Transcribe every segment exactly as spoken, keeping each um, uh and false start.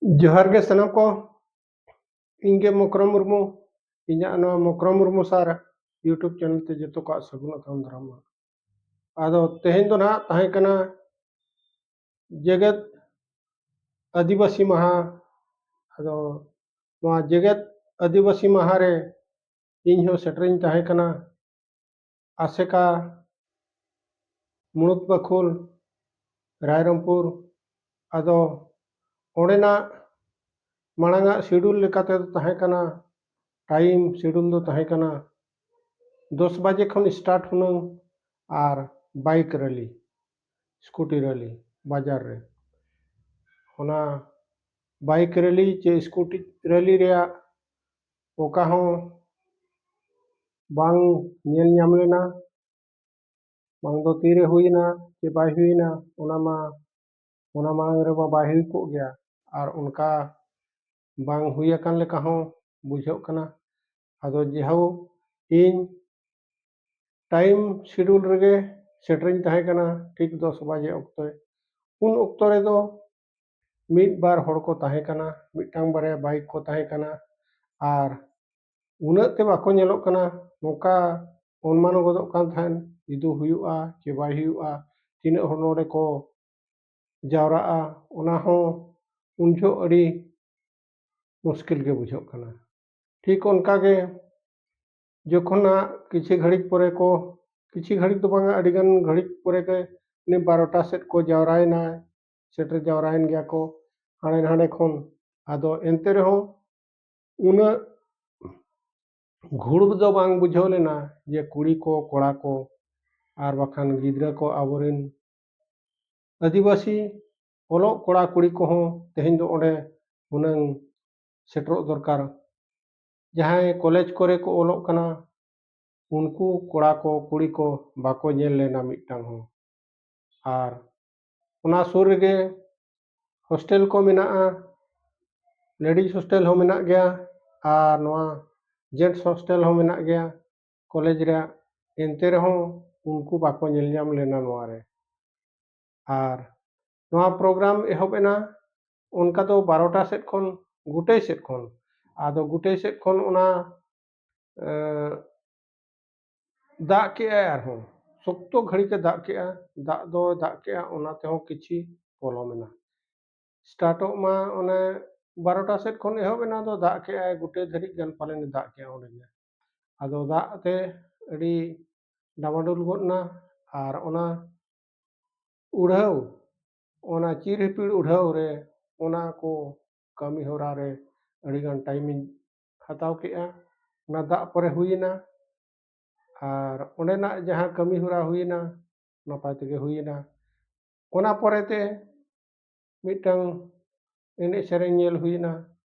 ᱡᱚᱦᱟᱨ ᱜᱮ ᱥᱟᱱᱟᱢ ᱠᱚ᱾ ᱤᱧ ᱜᱮ ᱢᱚᱠᱨᱚᱢ ᱢᱩᱨᱢᱩ᱾ ᱤᱧᱟᱹᱜ ᱱᱚᱣᱟ ᱢᱚᱠᱨᱚᱢ ᱢᱩᱨᱢᱩ ᱥᱟᱨ YouTube ᱪᱮᱱᱮᱞ ᱛᱮ ᱡᱚᱛᱚ ᱠᱚᱣᱟᱜ ᱥᱟᱹᱜᱩᱱ ᱟᱛᱟᱝ ᱫᱟᱨᱟᱢ᱾ ᱟᱫᱚ ᱛᱮᱦᱮᱧ ᱫᱚ ᱱᱟᱦᱟᱜ ᱛᱟᱦᱮᱸ ᱠᱟᱱᱟ ᱡᱮᱜᱮᱛ ᱟᱹᱫᱤᱵᱟᱹᱥᱤ ᱢᱟᱦᱟ᱾ ᱟᱫᱚ ᱱᱚᱣᱟ ᱡᱮᱜᱮᱛ ᱟᱹᱫᱤᱵᱟᱹᱥᱤ ᱢᱟᱦᱟ ᱨᱮ ᱤᱧ ᱦᱚᱸ ᱥᱮᱴᱮᱨᱤᱧ ᱛᱟᱦᱮᱸ ᱠᱟᱱᱟ ᱟᱥᱮᱠᱟ, ᱢᱩᱲᱩᱫ ᱵᱟᱠᱷᱩᱞ, ᱨᱟᱭᱨᱚᱝᱯᱩᱨ᱾ ᱟᱫᱚ ᱚᱸᱰᱮᱱᱟᱜ ᱢᱟᱲᱟᱝᱟᱜ ᱥᱤᱰᱩᱞ ᱞᱮᱠᱟᱛᱮ ᱫᱚ ᱛᱟᱦᱮᱸ ᱠᱟᱱᱟ, ᱴᱟᱭᱤᱢ ᱥᱤᱰᱩᱞ ᱫᱚ ᱛᱟᱦᱮᱸ ᱠᱟᱱᱟ ᱫᱚᱥ ᱵᱟᱡᱮ ᱠᱷᱚᱱ ᱥᱴᱟᱨᱴ ᱦᱩᱱᱟᱹᱝ ᱟᱨ ᱵᱟᱭᱤᱠ ᱨᱮᱞᱤ, ᱥᱠᱩᱴᱤ ᱨᱮᱞᱤ ᱵᱟᱡᱟᱨ ᱨᱮ᱾ ᱚᱱᱟ ᱵᱟᱭᱤᱠ ᱨᱮᱞᱤ ᱪᱮ ᱥᱠᱩᱴᱤ ᱨᱮᱞᱤ ᱨᱮᱭᱟᱜ ᱚᱠᱟ ᱦᱚᱸ ᱵᱟᱝ ᱧᱮᱞ ᱧᱟᱢ ᱞᱮᱱᱟ᱾ ᱵᱟᱝ ᱫᱚ ᱛᱤᱨᱮ ᱦᱩᱭᱮᱱᱟ ᱪᱮ ᱵᱟᱭ ᱦᱩᱭᱮᱱᱟ, ᱚᱱᱟ ᱢᱟ, ᱚᱱᱟ ᱢᱟᱲᱟᱝ ᱨᱮᱢᱟ ᱵᱟᱭ ᱦᱩᱭ ᱠᱚᱜ ᱜᱮᱭᱟ᱾ ᱟᱨ ᱚᱱᱠᱟ ᱵᱟᱝ ᱦᱩᱭ ᱟᱠᱟᱱ ᱞᱮᱠᱟ ᱦᱚᱸ ᱵᱩᱡᱷᱟᱹᱜ ᱠᱟᱱᱟ᱾ ᱟᱫᱚ ᱡᱮᱦᱳᱠ, ᱤᱧ ᱴᱟᱭᱤᱢ ᱥᱤᱰᱩᱞ ᱨᱮᱜᱮ ᱥᱮᱴᱮᱨᱤᱧ ᱛᱟᱦᱮᱸ ᱠᱟᱱᱟ ᱴᱷᱤᱠ ᱫᱚᱥ ᱵᱟᱡᱮ ᱚᱠᱛᱚ᱾ ᱩᱱ ᱚᱠᱛᱚ ᱨᱮᱫᱚ ᱢᱤᱫ ᱵᱟᱨ ᱦᱚᱲ ᱠᱚ ᱛᱟᱦᱮᱸ ᱠᱟᱱᱟ, ᱢᱤᱫᱴᱟᱝ ᱵᱟᱨᱭᱟ ᱵᱟᱭᱤᱠ ᱠᱚ ᱛᱟᱦᱮᱸ ᱠᱟᱱᱟ, ᱟᱨ ᱩᱱᱟᱹᱜ ᱛᱮ ᱵᱟᱠᱚ ᱧᱮᱞᱚᱜ ᱠᱟᱱᱟ᱾ ᱱᱚᱝᱠᱟ ᱚᱱᱢᱟᱱ ᱜᱚᱫᱚᱜ ᱠᱟᱱ ᱛᱟᱦᱮᱸᱱ, ᱤᱫᱩ ᱦᱩᱭᱩᱜᱼᱟ ᱪᱮ ᱵᱟᱭ ᱦᱩᱭᱩᱜᱼᱟ, ᱛᱤᱱᱟᱹᱜ ᱦᱚᱲ ᱱᱚᱰᱮ ᱠᱚ ᱡᱟᱣᱨᱟᱜᱼᱟ, ᱚᱱᱟ ᱦᱚᱸ ᱩᱱ ᱡᱚᱦᱚᱜ ᱟᱹᱰᱤ ᱢᱩᱥᱠᱤᱞ ᱜᱮ ᱵᱩᱡᱷᱟᱹᱜ ᱠᱟᱱᱟ᱾ ᱴᱷᱤᱠ ᱚᱱᱠᱟ ᱜᱮ ᱡᱚᱠᱷᱚᱱ ᱦᱟᱸᱜ ᱠᱤᱪᱷᱤ ᱜᱷᱟᱹᱲᱤᱡ ᱯᱚᱨᱮ ᱠᱚ, ᱠᱤᱪᱷᱤ ᱜᱷᱟᱹᱲᱤᱡ ᱫᱚ ᱵᱟᱝᱟ, ᱟᱹᱰᱤ ᱜᱟᱱ ᱜᱷᱟᱹᱲᱤᱡ ᱯᱚᱨᱮ ᱜᱮ ᱩᱱᱤ ᱵᱟᱨᱚᱴᱟ ᱥᱮᱫ ᱠᱚ ᱡᱟᱣᱨᱟᱭᱮᱱᱟ, ᱥᱮᱴᱮᱨ ᱡᱟᱣᱨᱟᱭᱮᱱ ᱜᱮᱭᱟ ᱠᱚ ᱦᱟᱸᱰᱮ ᱱᱟᱸᱰᱮ ᱠᱷᱚᱱ᱾ ᱟᱫᱚ ᱮᱱᱛᱮ ᱨᱮᱦᱚᱸ ᱩᱱᱟᱹᱜ ᱜᱷᱩᱲ ᱫᱚ ᱵᱟᱝ ᱵᱩᱡᱷᱟᱹᱣ ᱞᱮᱱᱟ ᱡᱮ ᱠᱩᱲᱤ ᱠᱚ, ᱠᱚᱲᱟ ᱠᱚ, ᱟᱨ ᱵᱟᱠᱷᱟᱱ ᱜᱤᱫᱽᱨᱟᱹ ᱠᱚ, ᱟᱵᱚᱨᱮᱱ ᱟᱹᱫᱤᱵᱟᱹᱥᱤ ᱚᱞᱚᱜ ᱠᱚᱲᱟ ᱠᱩᱲᱤ ᱠᱚᱦᱚᱸ ᱛᱮᱦᱮᱧ ᱫᱚ ᱚᱸᱰᱮ ᱦᱩᱱᱟᱹᱝ ᱥᱮᱴᱮᱨᱚᱜ ᱫᱚᱨᱠᱟᱨ᱾ ᱡᱟᱦᱟᱸᱭ ᱠᱚᱞᱮᱡᱽ ᱠᱚᱨᱮ ᱠᱚ ᱚᱞᱚᱜ ᱠᱟᱱᱟ, ᱩᱱᱠᱩ ᱠᱚᱲᱟ ᱠᱚ, ᱠᱩᱲᱤ ᱠᱚ ᱵᱟᱠᱚ ᱧᱮᱞ ᱞᱮᱱᱟ ᱢᱤᱫᱴᱟᱝ ᱦᱚᱸ᱾ ᱟᱨ ᱚᱱᱟ ᱥᱩᱨ ᱨᱮᱜᱮ ᱦᱳᱥᱴᱮᱞ ᱠᱚ ᱢᱮᱱᱟᱜᱼᱟ, ᱞᱮᱰᱤᱡᱽ ᱦᱳᱥᱴᱮᱞ ᱦᱚᱸ ᱢᱮᱱᱟᱜ ᱜᱮᱭᱟ, ᱟᱨ ᱱᱚᱣᱟ ᱡᱮᱱᱴᱥ ᱦᱳᱥᱴᱮᱞ ᱦᱚᱸ ᱢᱮᱱᱟᱜ ᱜᱮᱭᱟ ᱠᱚᱞᱮᱡᱽ ᱨᱮᱭᱟᱜ᱾ ᱮᱱᱛᱮ ᱨᱮᱦᱚᱸ ᱩᱱᱠᱩ ᱵᱟᱠᱚ ᱧᱮᱞ ᱧᱟᱢ ᱞᱮᱱᱟ ᱱᱚᱣᱟ ᱨᱮ᱾ ᱟᱨ ᱱᱚᱣᱟ ᱯᱨᱳᱜᱨᱟᱢ ᱮᱦᱚᱵ ᱮᱱᱟ ᱚᱱᱠᱟ ᱫᱚ ᱵᱟᱨᱚᱴᱟ ᱥᱮᱫ ᱠᱷᱚᱱ, ᱜᱩᱴᱟᱹᱭ ᱥᱮᱫ ᱠᱷᱚᱱ, ᱟᱫᱚ ᱜᱩᱴᱟᱹᱭ ᱥᱮᱫ ᱠᱷᱚᱱ ᱚᱱᱟ ᱫᱟᱜ ᱠᱮᱜᱼᱟᱭ, ᱟᱨᱦᱚᱸ ᱥᱚᱠᱛᱚ ᱜᱷᱟᱹᱲᱤᱠ ᱮ ᱫᱟᱜ ᱠᱮᱜᱼᱟ᱾ ᱫᱟᱜ ᱫᱚ ᱫᱟᱜ ᱠᱮᱜᱼᱟ, ᱚᱱᱟ ᱛᱮᱦᱚᱸ ᱠᱤᱪᱷᱤ ᱯᱚᱞᱚᱢ ᱮᱱᱟ᱾ ᱥᱴᱟᱨᱴᱚᱜ ᱢᱟ ᱚᱱᱮ ᱵᱟᱨᱚᱴᱟ ᱥᱮᱫ ᱠᱷᱚᱱ ᱮᱦᱚᱵ ᱮᱱᱟ, ᱫᱚ ᱫᱟᱜ ᱠᱮᱜᱼᱟᱭ, ᱜᱩᱴᱟᱹᱭ ᱫᱷᱟᱹᱨᱤᱡ ᱜᱟᱱ ᱯᱟᱞᱮᱱ ᱫᱟᱜ ᱠᱮᱜᱼᱟ ᱚᱸᱰᱮ ᱜᱮ᱾ ᱟᱫᱚ ᱫᱟᱜ ᱛᱮ ᱟᱹᱰᱤ ᱰᱟᱢᱟᱰᱳᱞ ᱜᱚᱫ ᱮᱱᱟ᱾ ᱟᱨ ᱚᱱᱟ ᱩᱰᱷᱟᱹᱣ, ᱚᱱᱟ ᱪᱤᱨ ᱦᱤᱯᱤᱲ ᱩᱰᱷᱟᱹᱣ ᱨᱮ ᱚᱱᱟ ᱠᱚ ᱠᱟᱹᱢᱤ ᱦᱚᱨᱟ ᱨᱮ ᱟᱹᱰᱤᱜᱟᱱ ᱴᱟᱭᱤᱢᱤᱧ ᱦᱟᱛᱟᱣ ᱠᱮᱜᱼᱟ᱾ ᱚᱱᱟ ᱫᱟᱜ ᱯᱚᱨᱮ ᱦᱩᱭᱮᱱᱟ, ᱟᱨ ᱚᱸᱰᱮᱱᱟᱜ ᱡᱟᱦᱟᱸ ᱠᱟᱹᱢᱤ ᱦᱚᱨᱟ ᱦᱩᱭᱮᱱᱟ, ᱱᱟᱯᱟᱭ ᱛᱮᱜᱮ ᱦᱩᱭᱮᱱᱟ᱾ ᱚᱱᱟ ᱯᱚᱨᱮᱛᱮ ᱢᱤᱫᱴᱟᱝ ᱮᱱᱮᱡ ᱥᱮᱨᱮᱧ ᱧᱮᱞ ᱦᱩᱭᱮᱱᱟ᱾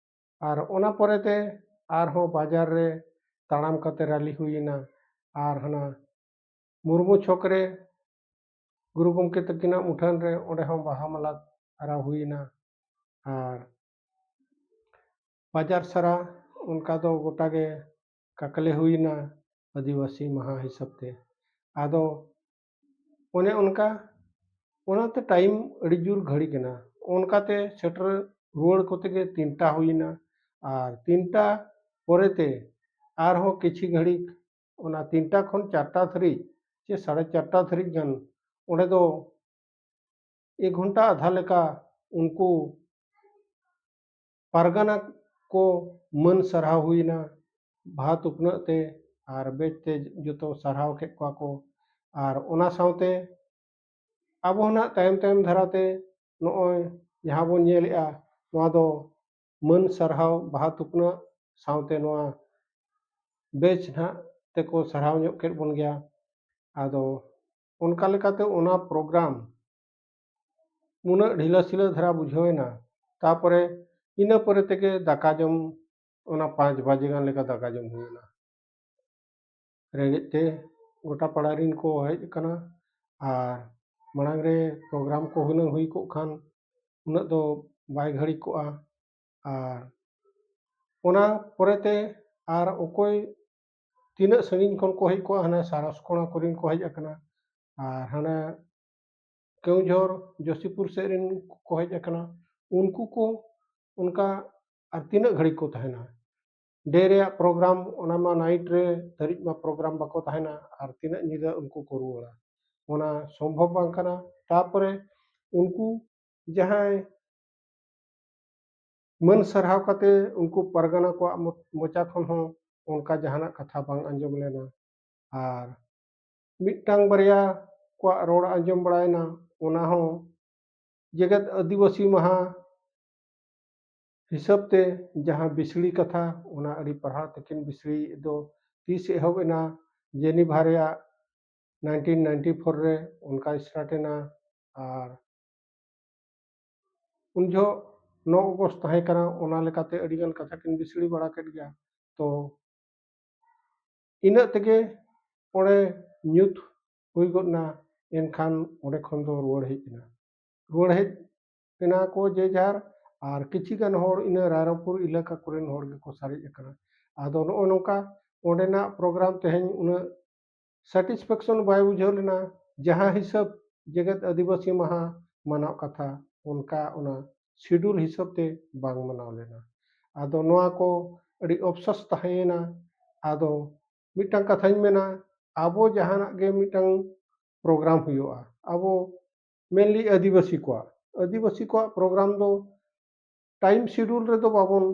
ᱟᱨ ᱚᱱᱟ ᱯᱚᱨᱮᱛᱮ ᱟᱨᱦᱚᱸ ᱵᱟᱡᱟᱨ ᱨᱮ ᱛᱟᱲᱟᱢ ᱠᱟᱛᱮ ᱨᱟᱞᱤ ᱦᱩᱭᱮᱱᱟ᱾ ᱟᱨ ᱦᱟᱱᱟ ᱢᱩᱨᱢᱩ ᱪᱷᱚᱠ ᱨᱮ ᱜᱩᱨᱩ ᱜᱚᱢᱠᱮ ᱛᱟᱹᱠᱤᱱᱟᱜ ᱢᱩᱴᱷᱟᱹᱱ ᱨᱮ ᱚᱸᱰᱮ ᱦᱚᱸ ᱵᱟᱦᱟ ᱢᱟᱞᱟ ᱟᱨᱟᱣ ᱦᱩᱭᱮᱱᱟ᱾ ᱟᱨ ᱵᱟᱡᱟᱨ ᱥᱟᱨᱟ ᱚᱱᱠᱟ ᱫᱚ ᱜᱚᱴᱟ ᱜᱮ ᱠᱟᱠᱞᱮ ᱦᱩᱭᱮᱱᱟ ᱟᱹᱫᱤᱵᱟᱹᱥᱤ ᱢᱟᱦᱟ ᱦᱤᱥᱟᱹᱵ ᱛᱮ᱾ ᱟᱫᱚ ᱚᱱᱮ ᱚᱱᱠᱟ, ᱚᱱᱟᱛᱮ ᱴᱟᱭᱤᱢ ᱟᱹᱰᱤ ᱡᱳᱨ ᱜᱷᱟᱹᱲᱤᱠ ᱮᱱᱟ᱾ ᱚᱱᱠᱟᱛᱮ ᱥᱮᱴᱮᱨ ᱨᱩᱣᱟᱹᱲ ᱠᱚᱛᱮ ᱜᱮ ᱛᱤᱱᱴᱟ ᱦᱩᱭᱮᱱᱟ᱾ ᱟᱨ ᱛᱤᱱᱴᱟ ᱯᱚᱨᱮᱛᱮ ᱟᱨᱦᱚᱸ ᱠᱤᱪᱷᱤ ᱜᱷᱟᱹᱲᱤᱠ, ᱚᱱᱟ ᱛᱤᱱᱴᱟ ᱠᱷᱚᱱ ᱪᱟᱨᱴᱟ ᱫᱷᱟᱹᱨᱤᱡ ᱥᱮ ᱥᱟᱲᱮ ᱪᱟᱨᱴᱟ ᱫᱷᱟᱹᱨᱤᱡ ᱜᱟᱱ ᱚᱸᱰᱮ ᱫᱚ ᱮᱠ ᱜᱷᱚᱱᱴᱟ ᱟᱫᱷᱟ ᱞᱮᱠᱟ ᱩᱱᱠᱩ ᱯᱟᱨᱜᱟᱱᱟ ᱠᱚ ᱢᱟᱹᱱ ᱥᱟᱨᱦᱟᱣ ᱦᱩᱭᱮᱱᱟ ᱵᱟᱦᱟ ᱛᱩᱯᱱᱟᱹᱜ ᱛᱮ᱾ ᱟᱨ ᱵᱮᱪ ᱛᱮ ᱡᱚᱛᱚ ᱥᱟᱨᱦᱟᱣ ᱠᱮᱫ ᱠᱚᱣᱟ ᱠᱚ᱾ ᱟᱨ ᱚᱱᱟ ᱥᱟᱶᱛᱮ ᱟᱵᱚ ᱱᱟᱜ ᱛᱟᱭᱚᱢ ᱛᱟᱭᱚᱢ ᱫᱷᱟᱨᱟᱛᱮ ᱱᱚᱜᱼᱚᱭ ᱡᱟᱦᱟᱸ ᱵᱚᱱ ᱧᱮᱞᱮᱜᱼᱟ, ᱱᱚᱣᱟ ᱫᱚ ᱢᱟᱹᱱ ᱥᱟᱨᱦᱟᱣ ᱵᱟᱦᱟ ᱛᱩᱯᱱᱟᱹᱜ ᱥᱟᱶᱛᱮ ᱱᱚᱣᱟ ᱵᱮᱪ ᱱᱟᱜ ᱛᱮᱠᱚ ᱥᱟᱨᱦᱟᱣ ᱧᱚᱜ ᱠᱮᱫ ᱵᱚᱱ ᱜᱮᱭᱟ᱾ ᱟᱫᱚ ᱚᱱᱠᱟ ᱞᱮᱠᱟᱛᱮ ᱚᱱᱟ ᱯᱨᱳᱜᱨᱟᱢ ᱩᱱᱟᱹᱜ ᱰᱷᱤᱞᱟᱹ ᱥᱤᱞᱟᱹ ᱫᱷᱟᱨᱟ ᱵᱩᱡᱷᱟᱹᱣ ᱮᱱᱟ᱾ ᱛᱟᱯᱚᱨᱮ ᱤᱱᱟᱹ ᱯᱚᱨᱮ ᱛᱮᱜᱮ ᱫᱟᱠᱟ ᱡᱚᱢ, ᱚᱱᱟ ᱯᱟᱸᱪ ᱵᱟᱡᱮ ᱜᱟᱱ ᱞᱮᱠᱟ ᱫᱟᱠᱟ ᱡᱚᱢ ᱦᱩᱭ ᱮᱱᱟ᱾ ᱨᱮᱸᱜᱮᱡ ᱛᱮ ᱜᱚᱴᱟ ᱯᱟᱲᱟ ᱨᱤᱱ ᱠᱚ ᱦᱮᱡ ᱟᱠᱟᱱᱟ᱾ ᱟᱨ ᱢᱟᱲᱟᱝ ᱨᱮ ᱯᱨᱳᱜᱨᱟᱢ ᱠᱚ ᱦᱩᱱᱟᱹᱝ ᱦᱩᱭ ᱠᱚᱜ ᱠᱷᱟᱱ ᱩᱱᱟᱹᱜ ᱫᱚ ᱵᱟᱭ ᱜᱷᱟᱹᱲᱤᱠ ᱠᱚᱜᱼᱟ᱾ ᱟᱨ ᱚᱱᱟ ᱯᱚᱨᱮᱛᱮ ᱟᱨ ᱚᱠᱚᱭ ᱛᱤᱱᱟᱹᱜ ᱥᱟᱺᱜᱤᱧ ᱠᱷᱚᱱ ᱠᱚ ᱦᱮᱡ ᱠᱚᱜᱼᱟ, ᱦᱟᱱᱟ ᱥᱟᱨᱟᱥᱠᱳᱲᱟ ᱠᱚᱨᱮᱱ ᱠᱚ ᱦᱮᱡ ᱟᱠᱟᱱᱟ, ᱟᱨ ᱦᱟᱱᱟ ᱠᱮᱣᱡᱷᱚᱨ ᱡᱳᱥᱤᱯᱩᱨ ᱥᱮᱫ ᱨᱮᱱ ᱠᱚ ᱦᱮᱡ ᱟᱠᱟᱱᱟ᱾ ᱩᱱᱠᱩ ᱠᱚ ᱚᱱᱠᱟ ᱟᱨ ᱛᱤᱱᱟᱹᱜ ᱜᱷᱟᱹᱲᱤᱡ ᱠᱚ ᱛᱟᱦᱮᱱᱟ? ᱰᱮ ᱨᱮᱭᱟᱜ ᱯᱨᱳᱜᱨᱟᱢ, ᱚᱱᱟ ᱢᱟ ᱱᱟᱭᱤᱴ ᱨᱮ ᱫᱷᱟᱹᱨᱤᱡ ᱢᱟ ᱯᱨᱳᱜᱨᱟᱢ ᱵᱟᱠᱚ ᱛᱟᱦᱮᱱᱟ, ᱟᱨ ᱛᱤᱱᱟᱹᱜ ᱧᱤᱫᱟᱹ ᱩᱱᱠᱩ ᱠᱚ ᱨᱩᱣᱟᱹᱲᱟ? ᱚᱱᱟ ᱥᱚᱢᱵᱷᱚᱵ ᱵᱟᱝ ᱠᱟᱱᱟ᱾ ᱛᱟᱯᱚᱨᱮ ᱩᱱᱠᱩ ᱡᱟᱦᱟᱸᱭ ᱢᱟᱹᱱ ᱥᱟᱨᱦᱟᱣ ᱠᱟᱛᱮ ᱩᱱᱠᱩ ᱯᱟᱨᱜᱟᱱᱟ ᱠᱚᱣᱟᱜ ᱢᱚ-, ᱢᱚᱪᱟ ᱠᱷᱚᱱ ᱦᱚᱸ ᱚᱱᱠᱟ ᱡᱟᱦᱟᱱᱟᱜ ᱠᱟᱛᱷᱟ ᱵᱟᱝ ᱟᱸᱡᱚᱢ ᱞᱮᱱᱟ᱾ ᱟᱨ ᱢᱤᱫᱴᱟᱝ ᱵᱟᱨᱭᱟ ᱠᱚᱣᱟᱜ ᱨᱚᱲ ᱟᱸᱡᱚᱢ ᱵᱟᱲᱟᱭᱮᱱᱟ, ᱚᱱᱟ ᱦᱚᱸ ᱡᱮᱜᱮᱛ ᱟᱹᱫᱤᱵᱟᱹᱥᱤ ᱢᱟᱦᱟ ᱦᱤᱥᱟᱹᱵ ᱛᱮ ᱡᱟᱦᱟᱸ ᱵᱤᱥᱲᱤ ᱠᱟᱛᱷᱟ, ᱚᱱᱟ ᱟᱹᱰᱤ ᱯᱟᱲᱦᱟᱣ ᱛᱟᱹᱠᱤᱱ ᱵᱤᱥᱲᱤ ᱫᱚ ᱛᱤᱥ ᱮᱦᱚᱵ ᱮᱱᱟ, ᱡᱮᱱᱤᱵᱷᱟ ᱨᱮᱭᱟᱜ ᱱᱟᱭᱤᱱᱴᱤᱱ ᱱᱟᱭᱤᱱᱴᱤ ᱯᱷᱳᱨ ᱨᱮ ᱚᱱᱠᱟ ᱥᱴᱟᱨᱴ ᱮᱱᱟ᱾ ᱟᱨ ᱩᱱ ᱡᱚᱦᱚᱜ ᱱᱚ ᱚᱜᱚᱥᱴ ᱛᱟᱦᱮᱸ ᱠᱟᱱᱟ, ᱚᱱᱟ ᱞᱮᱠᱟᱛᱮ ᱟᱹᱰᱤᱜᱟᱱ ᱠᱟᱛᱷᱟ ᱠᱤᱱ ᱵᱤᱥᱲᱤ ᱵᱟᱲᱟ ᱠᱮᱫ ᱜᱮᱭᱟ᱾ ᱛᱚ ᱤᱱᱟᱹᱜ ᱛᱮᱜᱮ ᱚᱸᱰᱮ ᱧᱩᱛ ᱦᱩᱭ ᱜᱚᱫ ᱮᱱᱟ᱾ ᱮᱱᱠᱷᱟᱱ ᱚᱸᱰᱮ ᱠᱷᱚᱱ ᱫᱚ ᱨᱩᱣᱟᱹᱲ ᱦᱮᱡ ᱮᱱᱟ, ᱨᱩᱣᱟᱹᱲ ᱦᱮᱡ ᱮᱱᱟ ᱠᱚ ᱡᱮ ᱡᱟᱦᱟᱨ᱾ ᱟᱨ ᱠᱤᱪᱷᱤ ᱜᱟᱱ ᱦᱚᱲ ᱤᱱᱟᱹ ᱨᱟᱭᱨᱚᱝᱯᱩᱨ ᱮᱞᱟᱠᱟ ᱠᱚᱨᱮᱱ ᱦᱚᱲ ᱜᱮᱠᱚ ᱥᱟᱨᱮᱡ ᱟᱠᱟᱱᱟ᱾ ᱟᱫᱚ ᱱᱚᱜᱼᱚ ᱱᱚᱝᱠᱟ ᱚᱸᱰᱮᱱᱟᱜ ᱯᱨᱳᱜᱨᱟᱢ ᱛᱮᱦᱮᱧ ᱩᱱᱟᱹᱜ ᱥᱟᱴᱤᱥᱯᱷᱮᱠᱥᱚᱱ ᱵᱟᱭ ᱵᱩᱡᱷᱟᱹᱣ ᱞᱮᱱᱟ᱾ ᱡᱟᱦᱟᱸ ᱦᱤᱥᱟᱹᱵ ᱡᱮᱜᱮᱛ ᱟᱹᱫᱤᱵᱟᱹᱥᱤ ᱢᱟᱦᱟ ᱢᱟᱱᱟᱣ ᱠᱟᱛᱷᱟ, ᱚᱱᱠᱟ ᱚᱱᱟ ᱥᱤᱰᱩᱞ ᱦᱤᱥᱟᱹᱵ ᱛᱮ ᱵᱟᱝ ᱢᱟᱱᱟᱣ ᱞᱮᱱᱟ᱾ ᱟᱫᱚ ᱱᱚᱣᱟ ᱠᱚ ᱟᱹᱰᱤ ᱚᱯᱥᱚᱥ ᱛᱟᱦᱮᱸᱭᱮᱱᱟ᱾ ᱟᱫᱚ ᱢᱤᱫᱴᱟᱝ ᱠᱟᱛᱷᱟᱧ ᱢᱮᱱᱟ, ᱟᱵᱚ ᱡᱟᱦᱟᱱᱟᱜ ᱜᱮ ᱢᱤᱫᱴᱟᱝ ᱯᱨᱳᱜᱨᱟᱢ ᱦᱩᱭᱩᱜᱼᱟ, ᱟᱵᱚ mainly ᱟᱹᱫᱤᱵᱟᱹᱥᱤ ᱠᱚᱣᱟᱜ, ᱟᱹᱫᱤᱵᱟᱹᱥᱤ ᱠᱚᱣᱟᱜ ᱯᱨᱳᱜᱨᱟᱢ ᱫᱚ ᱴᱟᱭᱤᱢ ᱥᱤᱰᱩᱞ ᱨᱮᱫᱚ ᱵᱟᱵᱚᱱ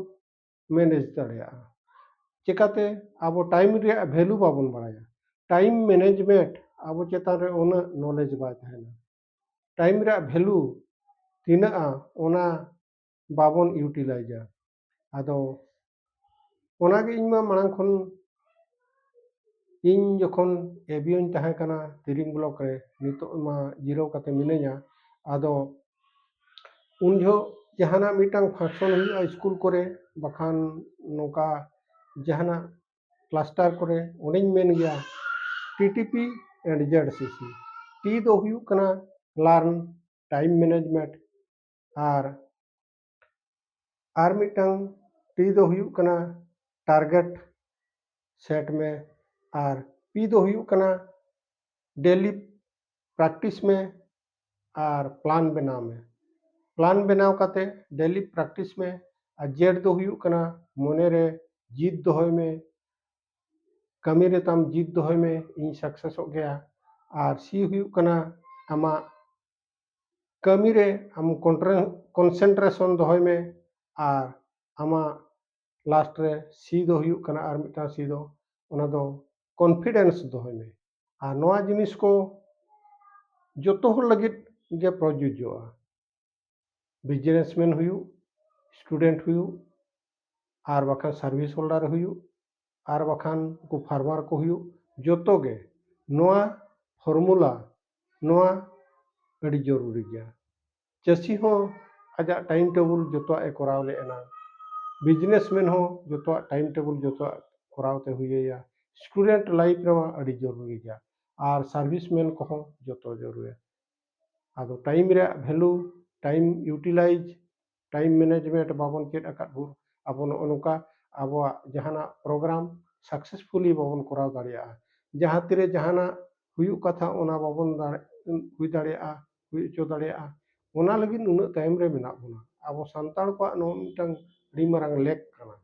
ᱢᱮᱱᱮᱡᱽ ᱫᱟᱲᱮᱭᱟᱜᱼᱟ᱾ ᱪᱮᱠᱟᱛᱮ? ᱟᱵᱚ ᱴᱟᱭᱤᱢ ᱨᱮᱭᱟᱜ ᱵᱷᱮᱞᱩ ᱵᱟᱵᱚᱱ ᱵᱟᱲᱟᱭᱟ᱾ ᱴᱟᱭᱤᱢ ᱢᱮᱱᱮᱡᱽᱢᱮᱱᱴ ᱟᱵᱚ ᱪᱮᱛᱟᱱ ᱨᱮ ᱩᱱᱟᱹᱜ ᱱᱚᱞᱮᱡᱽ ᱵᱟᱭ ᱛᱟᱦᱮᱱᱟ᱾ ᱴᱟᱭᱤᱢ ᱨᱮᱭᱟᱜ ᱵᱷᱮᱞᱩ ᱛᱤᱱᱟᱹᱜᱼᱟ, ᱚᱱᱟ ᱵᱟᱵᱚᱱ ᱤᱭᱩᱴᱤᱞᱟᱭᱤᱡᱟ᱾ ᱟᱫᱚ ᱚᱱᱟᱜᱮ ᱤᱧ ᱢᱟ ᱢᱟᱲᱟᱝ ᱠᱷᱚᱱ, ᱤᱧ ᱡᱚᱠᱷᱚᱱ ᱮᱵᱤᱭᱳᱧ ᱛᱟᱦᱮᱸ ᱠᱟᱱᱟ ᱛᱤᱨᱤᱝ ᱵᱞᱚᱠ ᱨᱮ, ᱱᱤᱛᱚᱜ ᱢᱟ ᱡᱤᱨᱟᱹᱣ ᱠᱟᱛᱮ ᱢᱤᱱᱟᱹᱧᱟ᱾ ᱟᱫᱚ ᱩᱱ ᱡᱚᱦᱚᱜ ᱡᱟᱦᱟᱱᱟᱜ ᱢᱤᱫᱴᱟᱝ ᱯᱷᱟᱝᱥᱚᱱ ᱦᱩᱭᱩᱜᱼᱟ ᱥᱠᱩᱞ ᱠᱚᱨᱮ, ᱵᱟᱠᱷᱟᱱ ᱱᱚᱝᱠᱟ ᱡᱟᱦᱟᱱᱟᱜ ᱠᱞᱟᱥᱴᱟᱨ ᱠᱚᱨᱮ, ᱚᱸᱰᱮᱧ ᱢᱮᱱ ᱜᱮᱭᱟ, T T P and Z C C᱾ T ᱫᱚ ᱦᱩᱭᱩᱜ ᱠᱟᱱᱟ learn time management, ᱟᱨ ᱟᱨ ᱢᱤᱫᱴᱟᱝ ᱴᱤ ᱫᱚ ᱦᱩᱭᱩᱜ ᱠᱟᱱᱟ target set ᱢᱮ, ᱟᱨ ᱯᱤ ᱫᱚ ᱦᱩᱭᱩᱜ ᱠᱟᱱᱟ daily practice ᱢᱮ ᱟᱨ plan ᱵᱮᱱᱟᱣ ᱢᱮ᱾ ᱯᱞᱟᱱ ᱵᱮᱱᱟᱣ ᱠᱟᱛᱮ ᱰᱮᱞᱤ ᱯᱨᱮᱠᱴᱤᱥ ᱢᱮ᱾ ᱟᱨ ᱡᱮᱴ ᱫᱚ ᱦᱩᱭᱩᱜ ᱠᱟᱱᱟ ᱢᱚᱱᱮ ᱨᱮ ᱡᱤᱫ ᱫᱚᱦᱚᱭ ᱢᱮ, ᱠᱟᱹᱢᱤ ᱨᱮ ᱛᱟᱢ ᱡᱤᱫ ᱫᱚᱦᱚᱭ ᱢᱮ, ᱤᱧ ᱥᱟᱠᱥᱮᱥᱚᱜ ᱜᱮᱭᱟ᱾ ᱟᱨ ᱥᱤ ᱦᱩᱭᱩᱜ ᱠᱟᱱᱟ ᱟᱢᱟᱜ ᱠᱟᱹᱢᱤ ᱨᱮ ᱟᱢ ᱠᱚᱱᱥᱮᱱᱴᱨᱮᱥᱚᱱ ᱫᱚᱦᱚᱭ ᱢᱮ᱾ ᱟᱨ ᱟᱢᱟᱜ ᱞᱟᱥᱴ ᱨᱮ ᱥᱤ ᱫᱚ ᱦᱩᱭᱩᱜ ᱠᱟᱱᱟ ᱟᱨ ᱢᱤᱫᱴᱟᱝ ᱥᱤ ᱫᱚ, ᱚᱱᱟ ᱫᱚ ᱠᱚᱱᱯᱷᱤᱰᱮᱱᱥ ᱫᱚᱦᱚᱭ ᱢᱮ᱾ ᱟᱨ ᱱᱚᱣᱟ ᱡᱤᱱᱤᱥ ᱠᱚ ᱡᱚᱛᱚ ᱦᱚᱲ ᱞᱟᱹᱜᱤᱫ ᱜᱮ ᱯᱨᱚᱡᱳᱡᱡᱚᱜᱼᱟ᱾ ᱵᱤᱡᱽᱱᱮᱥᱢᱮᱱ ᱦᱩᱭᱩᱜ, ᱥᱴᱩᱰᱮᱱᱴ ᱦᱩᱭᱩᱜ, ᱟᱨ ᱵᱟᱠᱷᱟᱱ ᱥᱟᱨᱵᱷᱤᱥ ᱦᱳᱞᱰᱟᱨ ᱦᱩᱭᱩᱜ, ᱟᱨ ᱵᱟᱠᱷᱟᱱ ᱩᱱᱠᱩ ᱯᱷᱟᱨᱢᱟᱨ ᱠᱚ ᱦᱩᱭᱩᱜ, ᱡᱚᱛᱚ ᱜᱮ ᱱᱚᱣᱟ ᱯᱷᱚᱨᱢᱩᱞᱟ, ᱱᱚᱣᱟ ᱟᱹᱰᱤ ᱡᱚᱨᱩᱨᱤ ᱜᱮᱭᱟ᱾ ᱪᱟᱹᱥᱤ ᱦᱚᱸ ᱟᱡᱟᱜ ᱴᱟᱭᱤᱢ ᱴᱮᱵᱚᱞ ᱡᱚᱛᱚᱣᱟᱜ ᱮ ᱠᱚᱨᱟᱣ ᱞᱮᱫ ᱮᱱᱟ, ᱵᱤᱡᱽᱱᱮᱥᱢᱮᱱ ᱦᱚᱸ ᱡᱚᱛᱚᱣᱟᱜ ᱴᱟᱭᱤᱢ ᱴᱮᱵᱚᱞ ᱡᱚᱛᱚᱣᱟᱜ ᱠᱚᱨᱟᱣ ᱛᱮ ᱦᱩᱭ ᱟᱭᱟ᱾ ᱥᱴᱩᱰᱮᱱᱴ ᱞᱟᱭᱤᱯᱷ ᱨᱮᱢᱟ ᱟᱹᱰᱤ ᱡᱚᱨᱩᱨᱤ ᱜᱮᱭᱟ, ᱟᱨ ᱥᱟᱨᱵᱷᱤᱥᱢᱮᱱ ᱠᱚᱦᱚᱸ ᱡᱚᱛᱚ ᱡᱚᱨᱩᱨᱤ᱾ ᱟᱫᱚ ᱴᱟᱭᱤᱢ ᱨᱮᱭᱟᱜ ᱵᱷᱮᱞᱩ, ᱴᱟᱭᱤᱢ ᱤᱭᱩᱴᱤᱞᱟᱭᱤᱡᱽ, ᱴᱟᱭᱤᱢ ᱢᱮᱱᱮᱡᱽᱢᱮᱱᱴ ᱵᱟᱵᱚᱱ ᱪᱮᱫ ᱟᱠᱟᱫ ᱵᱷᱳᱨ ᱟᱵᱚ ᱱᱚᱜᱼᱚ ᱱᱚᱝᱠᱟ ᱟᱵᱚᱣᱟᱜ ᱡᱟᱦᱟᱱᱟᱜ ᱯᱨᱳᱜᱨᱟᱢ ᱥᱟᱠᱥᱮᱥᱯᱷᱩᱞᱤ ᱵᱟᱵᱚᱱ ᱠᱚᱨᱟᱣ ᱫᱟᱲᱮᱭᱟᱜᱼᱟ᱾ ᱡᱟᱦᱟᱸ ᱛᱤᱨᱮ ᱡᱟᱦᱟᱱᱟᱜ ᱦᱩᱭᱩᱜ ᱠᱟᱛᱷᱟ ᱚᱱᱟ ᱵᱟᱵᱚᱱ ᱫᱟᱲᱮ-, ᱦᱩᱭ ᱫᱟᱲᱮᱭᱟᱜᱼᱟ, ᱦᱩᱭ ᱦᱚᱪᱚ ᱫᱟᱲᱮᱭᱟᱜᱼᱟ, ᱚᱱᱟ ᱞᱟᱹᱜᱤᱫ ᱱᱩᱱᱟᱹᱜ ᱛᱟᱭᱚᱢ ᱨᱮ ᱢᱮᱱᱟᱜ ᱵᱚᱱᱟ᱾ ᱟᱵᱚ ᱥᱟᱱᱛᱟᱲ ᱠᱚᱣᱟᱜ ᱱᱚᱣᱟ ᱢᱤᱫᱴᱟᱝ ᱟᱹᱰᱤ ᱢᱟᱨᱟᱝ ᱞᱮᱠ ᱠᱟᱱᱟ᱾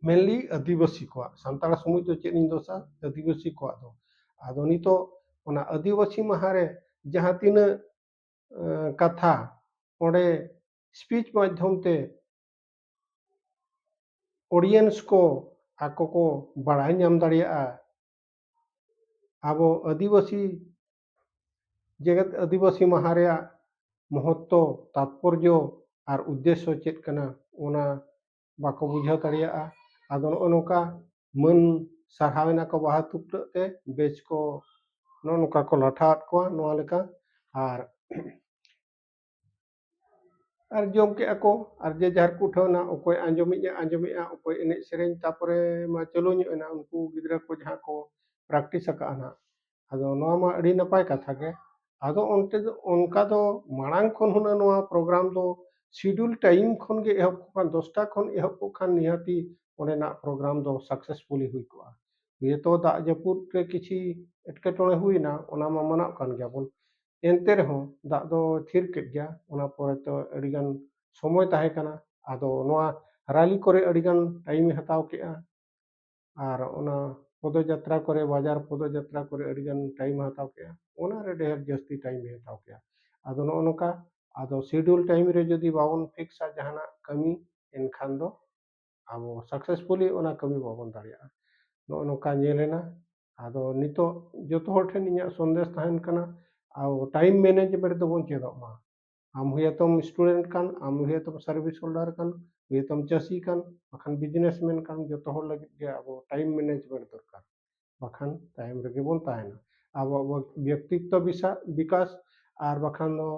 ᱢᱮᱱᱞᱤ ᱟᱹᱫᱤᱵᱟᱹᱥᱤ ᱠᱚᱣᱟᱜ, ᱥᱟᱱᱛᱟᱲ ᱥᱚᱢᱟᱡᱽ ᱫᱚ ᱪᱮᱫ ᱤᱧ ᱫᱳᱥᱟ? ᱟᱹᱫᱤᱵᱟᱹᱥᱤ ᱠᱚᱣᱟᱜ ᱫᱚ᱾ ᱟᱫᱚ ᱱᱤᱛᱚᱜ ᱚᱱᱟ ᱟᱹᱫᱤᱵᱟᱹᱥᱤ ᱢᱟᱦᱟ ᱨᱮ ᱡᱟᱦᱟᱸ ᱛᱤᱱᱟᱹᱜ, ᱮᱸ, ᱠᱟᱛᱷᱟ ᱚᱸᱰᱮ ᱥᱯᱤᱪ ᱢᱟᱫᱽᱫᱷᱚᱢ ᱛᱮ ᱚᱰᱤᱭᱮᱱᱥ ᱠᱚ ᱟᱠᱚ ᱠᱚ ᱵᱟᱲᱟᱭ ᱧᱟᱢ ᱫᱟᱲᱮᱭᱟᱜᱼᱟ, ᱟᱵᱚ ᱟᱹᱫᱤᱵᱟᱹᱥᱤ, ᱡᱮᱜᱮᱛ ᱟᱹᱫᱤᱵᱟᱹᱥᱤ ᱢᱟᱦᱟ ᱨᱮᱭᱟᱜ ᱢᱚᱦᱚᱛᱛᱚ, ᱛᱟᱛᱯᱚᱨᱡᱚ ᱟᱨ ᱩᱫᱽᱫᱮᱥᱥᱚ ᱪᱮᱫ ᱠᱟᱱᱟ, ᱚᱱᱟ ᱵᱟᱠᱚ ᱵᱩᱡᱷᱟᱹᱣ ᱫᱟᱲᱮᱭᱟᱜᱼᱟ᱾ ᱟᱫᱚ ᱱᱚᱜᱼᱚ ᱱᱚᱝᱠᱟ ᱢᱟᱹᱱ ᱥᱟᱨᱦᱟᱣ ᱮᱱᱟ ᱠᱚ ᱵᱟᱦᱟ ᱛᱩᱯᱴᱟᱹᱜ ᱛᱮ, ᱵᱮᱪ ᱠᱚ ᱱᱚᱜᱼᱚ ᱱᱚᱝᱠᱟ ᱠᱚ ᱞᱟᱴᱷᱟᱣᱟᱫ ᱠᱚᱣᱟ ᱱᱚᱣᱟ ᱞᱮᱠᱟ᱾ ᱟᱨ ᱟᱨ ᱡᱚᱢ ᱠᱮᱜᱼᱟ ᱠᱚ, ᱟᱨ ᱡᱮ ᱡᱟᱦᱟᱨ ᱠᱚ ᱩᱴᱷᱟᱹᱣ ᱮᱱᱟ, ᱚᱠᱚᱭ ᱟᱸᱡᱚᱢᱮᱜᱼᱟ, ᱟᱸᱡᱚᱢᱮᱜᱼᱟ, ᱚᱠᱚᱭ ᱮᱱᱮᱡ ᱥᱮᱨᱮᱧ, ᱛᱟᱯᱚᱨᱮ ᱢᱟ ᱪᱟᱹᱞᱩ ᱧᱚᱜ ᱮᱱᱟ, ᱩᱱᱠᱩ ᱜᱤᱫᱽᱨᱟᱹ ᱠᱚ ᱡᱟᱦᱟᱸ ᱠᱚ ᱯᱨᱮᱠᱴᱤᱥ ᱟᱠᱟᱜᱼᱟ ᱱᱟᱦᱟᱜ᱾ ᱟᱫᱚ ᱱᱚᱣᱟ ᱢᱟ ᱟᱹᱰᱤ ᱱᱟᱯᱟᱭ ᱠᱟᱛᱷᱟ ᱜᱮ᱾ ᱟᱫᱚ ᱚᱱᱛᱮ ᱫᱚ, ᱚᱱᱠᱟ ᱫᱚ ᱢᱟᱲᱟᱝ ᱠᱷᱚᱱ ᱦᱩᱱᱟᱹᱝ ᱱᱚᱣᱟ ᱯᱨᱳᱜᱨᱟᱢ ᱫᱚ ᱥᱤᱰᱩᱞ ᱴᱟᱭᱤᱢ ᱠᱷᱚᱱ ᱜᱮ ᱮᱦᱚᱵ ᱠᱚᱜ ᱠᱷᱟᱱ, ᱫᱚᱥᱴᱟ ᱠᱷᱚᱱ ᱮᱦᱚᱵ ᱠᱚᱜ ᱠᱷᱟᱱ ᱱᱤᱦᱟᱹᱛᱤ ᱚᱸᱰᱮᱱᱟᱜ ᱯᱨᱳᱜᱨᱟᱢ ᱫᱚ ᱥᱟᱠᱥᱮᱥᱯᱷᱩᱞᱤ ᱦᱩᱭ ᱠᱚᱜᱼᱟ᱾ ᱦᱩᱭᱛᱚ ᱫᱟᱜ ᱡᱟᱹᱯᱩᱫ ᱨᱮ ᱠᱤᱪᱷᱤ ᱮᱴᱠᱮᱴᱚᱬᱮ ᱦᱩᱭᱱᱟ, ᱚᱱᱟ ᱢᱟ ᱢᱟᱱᱟᱜ ᱠᱟᱱ ᱜᱮᱭᱟᱵᱚᱱ᱾ ᱮᱱᱛᱮ ᱨᱮᱦᱚᱸ ᱫᱟᱜ ᱫᱚ ᱛᱷᱤᱨ ᱠᱮᱫ ᱜᱮᱭᱟ᱾ ᱚᱱᱟ ᱯᱚᱨᱮ ᱛᱚ ᱟᱹᱰᱤᱜᱟᱱ ᱥᱚᱢᱚᱭ ᱛᱟᱦᱮᱸ ᱠᱟᱱᱟ᱾ ᱟᱫᱚ ᱱᱚᱣᱟ ᱨᱟᱞᱤ ᱠᱚᱨᱮ ᱟᱹᱰᱤᱜᱟᱱ ᱴᱟᱭᱤᱢᱮ ᱦᱟᱛᱟᱣ ᱠᱮᱜᱼᱟ, ᱟᱨ ᱚᱱᱟ ᱯᱚᱫᱚᱡᱟᱛᱨᱟ ᱠᱚᱨᱮ, ᱵᱟᱡᱟᱨ ᱯᱚᱫᱚᱡᱟᱛᱨᱟ ᱠᱚᱨᱮ ᱟᱹᱰᱤᱜᱟᱱ ᱴᱟᱭᱤᱢᱮ ᱦᱟᱛᱟᱣ ᱠᱮᱜᱼᱟ᱾ ᱚᱱᱟᱨᱮ ᱰᱷᱮᱨ ᱡᱟᱹᱥᱛᱤ ᱴᱟᱭᱤᱢᱮ ᱦᱟᱛᱟᱣ ᱠᱮᱜᱼᱟ᱾ ᱟᱫᱚ ᱱᱚᱜᱼᱚ ᱱᱚᱝᱠᱟ, ᱟᱫᱚ ᱥᱤᱰᱤᱭᱩᱞ ᱴᱟᱭᱤᱢ ᱨᱮ ᱡᱩᱫᱤ ᱵᱟᱵᱚᱱ ᱯᱷᱤᱠᱥᱟ ᱡᱟᱦᱟᱱᱟᱜ ᱠᱟᱹᱢᱤ, ᱮᱱᱠᱷᱟᱱ ᱫᱚ ᱟᱵᱚ ᱥᱟᱠᱥᱮᱥᱯᱷᱩᱞᱤ ᱚᱱᱟ ᱠᱟᱹᱢᱤ ᱵᱟᱵᱚᱱ ᱫᱟᱲᱮᱭᱟᱜᱼᱟ᱾ ᱱᱚᱜᱼᱚ ᱱᱚᱝᱠᱟ ᱧᱮᱞ ᱮᱱᱟ᱾ ᱟᱫᱚ ᱱᱤᱛᱚᱜ ᱡᱚᱛᱚ ᱦᱚᱲ ᱴᱷᱮᱱ ᱤᱧᱟᱹᱜ ᱥᱚᱱᱫᱮᱥ ᱛᱟᱦᱮᱱ ᱠᱟᱱᱟ, ᱟᱵᱚ ᱴᱟᱭᱤᱢ ᱢᱮᱱᱮᱡᱽᱢᱮᱱᱴ ᱫᱚᱵᱚᱱ ᱪᱮᱫᱚᱜ ᱢᱟ᱾ ᱟᱢ ᱦᱩᱭᱟᱛᱚᱢ ᱥᱴᱩᱰᱮᱱᱴ ᱠᱟᱱ, ᱟᱢ ᱦᱩᱭᱟᱛᱚᱢ ᱥᱟᱨᱵᱷᱤᱥ ᱦᱳᱞᱰᱟᱨ ᱠᱟᱱ, ᱦᱩᱭᱟᱛᱚᱢ ᱪᱟᱹᱥᱤ ᱠᱟᱱ, ᱵᱟᱠᱷᱟᱱ ᱵᱤᱡᱽᱱᱮᱥᱢᱮᱱ ᱠᱟᱱ, ᱡᱚᱛᱚ ᱦᱚᱲ ᱞᱟᱹᱜᱤᱫ ᱜᱮ ᱟᱵᱚ ᱴᱟᱭᱤᱢ ᱢᱮᱱᱮᱡᱽᱢᱮᱱᱴ ᱫᱚᱨᱠᱟᱨ, ᱵᱟᱠᱷᱟᱱ ᱛᱟᱭᱚᱢ ᱨᱮᱜᱮ ᱵᱚᱱ ᱛᱟᱦᱮᱱᱟ᱾ ᱟᱵᱚᱣᱟᱜ ᱵᱮᱠᱛᱤᱛᱛᱚ ᱵᱤᱥᱟ-, ᱵᱤᱠᱟᱥ ᱟᱨ ᱵᱟᱠᱷᱟᱱ ᱫᱚ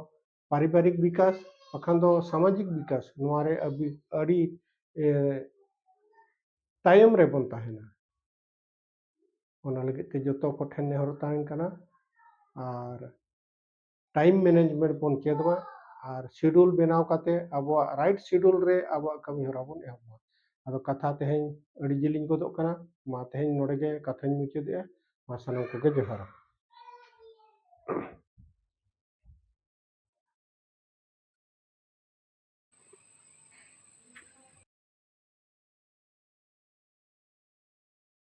ᱯᱟᱨᱤᱵᱟᱨᱤᱠ ᱵᱤᱠᱟᱥ, ᱵᱟᱠᱷᱟᱱ ᱫᱚ ᱥᱟᱢᱟᱡᱤᱠ ᱵᱤᱠᱟᱥ, ᱱᱚᱣᱟ ᱨᱮ ᱟᱹᱰᱤ, ᱟᱹᱰᱤ, ᱮ, ᱛᱟᱭᱚᱢ ᱨᱮᱵᱚᱱ ᱛᱟᱦᱮᱱᱟ᱾ ᱚᱱᱟ ᱞᱟᱹᱜᱤᱫ ᱛᱮ ᱡᱚᱛᱚ ᱠᱚᱴᱷᱮᱱ ᱱᱮᱦᱚᱨ ᱛᱟᱦᱮᱱ ᱠᱟᱱᱟ, ᱟᱨ ᱴᱟᱭᱤᱢ ᱢᱮᱱᱮᱡᱽᱢᱮᱱᱴ ᱵᱚᱱ ᱪᱮᱫ ᱢᱟ, ᱟᱨ ᱥᱤᱰᱩᱞ ᱵᱮᱱᱟᱣ ᱠᱟᱛᱮ ᱟᱵᱚᱣᱟᱜ ᱨᱟᱭᱤᱴ ᱥᱤᱰᱩᱞ ᱨᱮ ᱟᱵᱚᱣᱟᱜ ᱠᱟᱹᱢᱤ ᱦᱚᱨᱟ ᱵᱚᱱ ᱮᱦᱚᱵ ᱢᱟ᱾ ᱟᱫᱚ ᱠᱟᱛᱷᱟ ᱛᱮᱦᱮᱧ ᱟᱹᱰᱤ ᱡᱤᱞᱤᱧ ᱜᱚᱫᱚᱜ ᱠᱟᱱᱟ, ᱢᱟ ᱛᱮᱦᱮᱧ ᱱᱚᱰᱮ ᱜᱮ ᱠᱟᱛᱷᱟᱧ ᱢᱩᱪᱟᱹᱫᱮᱜᱼᱟ᱾ ᱢᱟ ᱥᱟᱱᱟᱢ ᱠᱚᱜᱮ ᱡᱚᱦᱟᱨ᱾